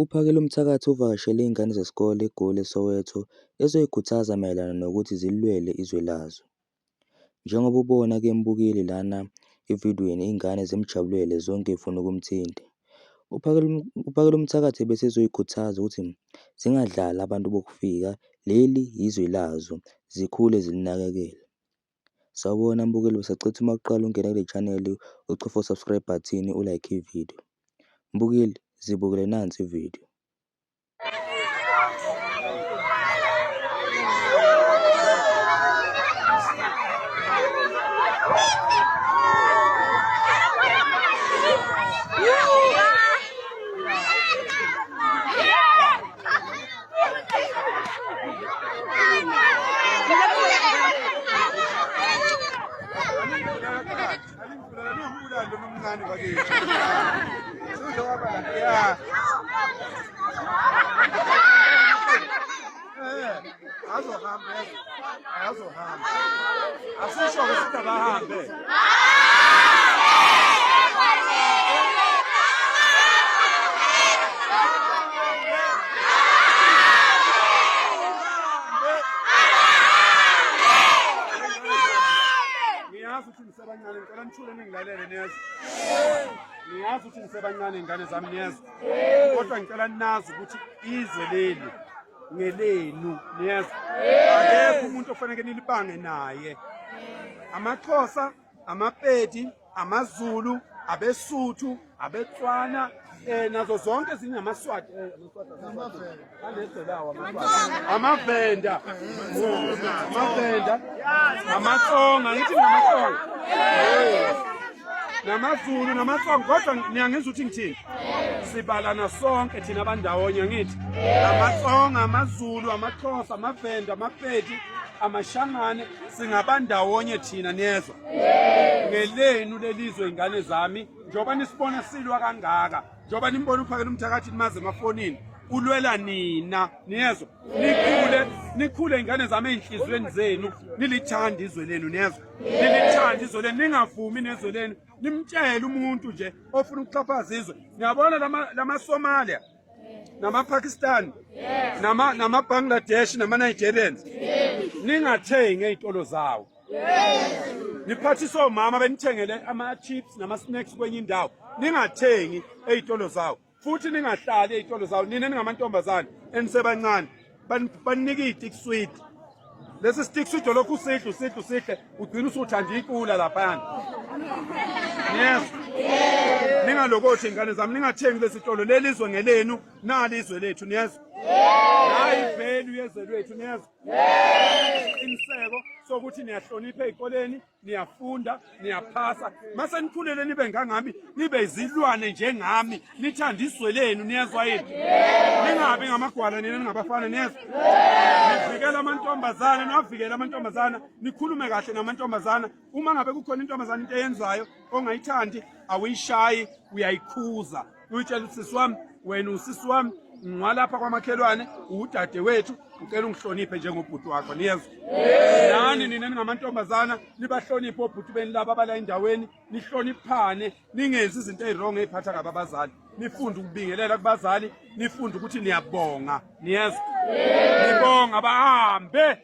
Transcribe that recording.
UPhakelumthakathi uvakashele izingane zesikole eGoli eSoweto ezozikhuthaza mayelana nokuthi zililwele izwe lazo. Njengoba ubona-ke mbukeli lana evidweni iy'ngane zimjabulele zonke zifuna ukumthinta. UPhakelumthakathi bese ezoyikhuthaza ukuthi zingadlali abantu bokufika, leli yizwe lazo, zikhule zilinakekele. Sawubona mbukeli, besacela ukuthi uma uqala ungena kule channel uchofe u-subscribe button u-like ividiyo. Mbukeli, zibukele nansi ividiyo. Azohamba, azohamba. Asisho-ke sithi abahambe. Ngiyazi ukuthi nisebancane, ngicela nithule ningilalele niyezwa. Ngiyazi ukuthi nisebancane ingane zami niyezwa. Kodwa ngicela ninazi ukuthi izwe leli ngelenu niyezwa. Akekho umuntu ofanele nilibange naye. AmaXhosa, amaPedi, amaZulu, abeSuthu, abeTswana nazo zonke ezinye amaSwati anezelawo amaVenda, amaVenda, amaTsonga, ngithi ngamaTsonga namaZulu namaTsonga, kodwa niyangizwa ukuthi ngithini? Sibalana sonke thina abandawonye, ngithi amaTsonga, amaZulu, amaXhosa, amaVenda, amaPedi, amaShangane, singabandawonye thina, niyezwa? Ngelenu lelizwe ingane zami, njengoba nisibona silwa kangaka, njengoba nimbona uphakela umthakathi nimaze emafonini, ulwela nina, niyezwa? Nikhule, nikhule ingane zami ey'nhliziyweni zenu, nilithande izwe lenu, niyezwa? Nilithande izwe lenu, ningavumi nezwe lenu, nimtshele umuntu nje ofuna ukuxhaphaza izwe. Niyabona lama-Somalia nama-Pakistan nama-Bangladesh nama-Nigerians, ningathengi ey'tolo zawo. Niphathise omama benithengele ama-chips nama-snacks kwenye indawo, ningathengi ey'tolo zawo, futhi ningahlali ey'tolo zawo. Nina ningamantombazane enisebancane, baninike iy'tick sweet. Lesi stick sweet lokhu usidle usidle usidle ugcina usuthanda ikula laphayana. Yes. Ningalokothi ingane zami, ningathengi lesi tolo, leli zwe ngelenu, nali izwe lethu, niyezwa? Nayi value yezwe lwethu, niyezwa? Isiqiniseko sokuthi niyahlonipha ey'koleni, niyafunda, niyaphasa, mase nikhulele nibe ngangami, nibe izilwane njengami, nithande izwe lenu, niyezwa yini? Ningabi ngamagwala nina ningabafana, niyezwa? Nivikele amantombazana, niwavikele amantombazana, nikhulume kahle namantombazana. Uma ngabe kukhona intombazana into eyenzayo ongayithandi, awuyishayi, uyayikhuza, uyitshela ukuthi sisi wami, wena usisi wami, ngwalapha kwamakhelwane, udade wethu, ngicela ungihloniphe njengobhuti wakho, niyezwa? Nani nina ningamantombazana nibahloniphe obhuti beni laba abala endaweni, nihloniphane, ningenzi izinto eziwrong eziphatha kabi abazali. Nifunde ukubingelela kubazali, nifunde ukuthi niyabonga, niyezwa? Nibonga bahambe.